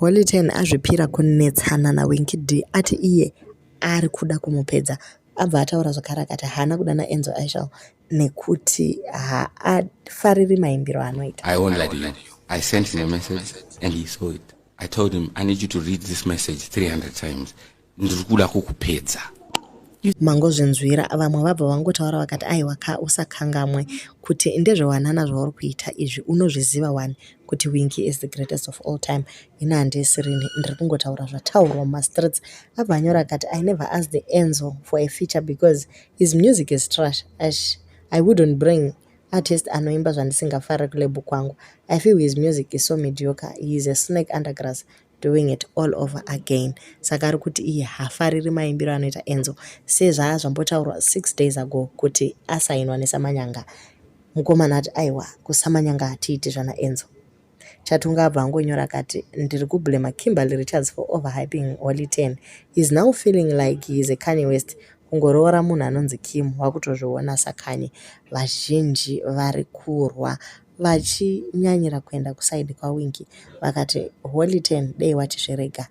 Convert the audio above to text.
Holy Ten azvipira kunetsana naWinky D ati iye ari kuda kumupedza. Abva ataura zvakare akati haana kuda naEnzo Ishall nekuti haafariri maimbiro aanoita. I won't lie to you. I sent him a message and he saw it. I told him, "I need you to read this message 300 times. Ndiri kuda kukupedza." Mangozvinzwira, vamwe vabva vangotaura vakati, "Aiwa ka, usakangamwe kuti ndezvewanana zvauri kuita izvi. Unozviziva wani kuti Winky is the greatest of all time." Ini handisirini, ndiri kungotaura zvataurwa mumastreets. Abva anyora akati, "I never asked Enzo for a feature because his music is trash. Ash, I wouldn't bring artist anoimba zvandisingafariri kulabel kwangu. I feel his music is so mediocre. He is a snake undergrass doing it all over again." Saka ari kuti iye hafariri maimbiro anoita Enzo, sezvaa zvambotaurwa 6 days ago kuti asainwa neSamanyanga. Mukomana ati, "Aiwa, kuSamanyanga hatiiti zvana Enzo." Chatunga abva angonyora akati, "Ndiri kublema Kimberly Richards for overhyping Holy 10. He is now feeling like he is a Kanye West. Kungoroora munhu anonzi Kim, wakutozviona saKanye." Vazhinji vari kurwa vachinyanyira kuenda kuside kwaWinky, vakati Holy 10 dei wachizvirega.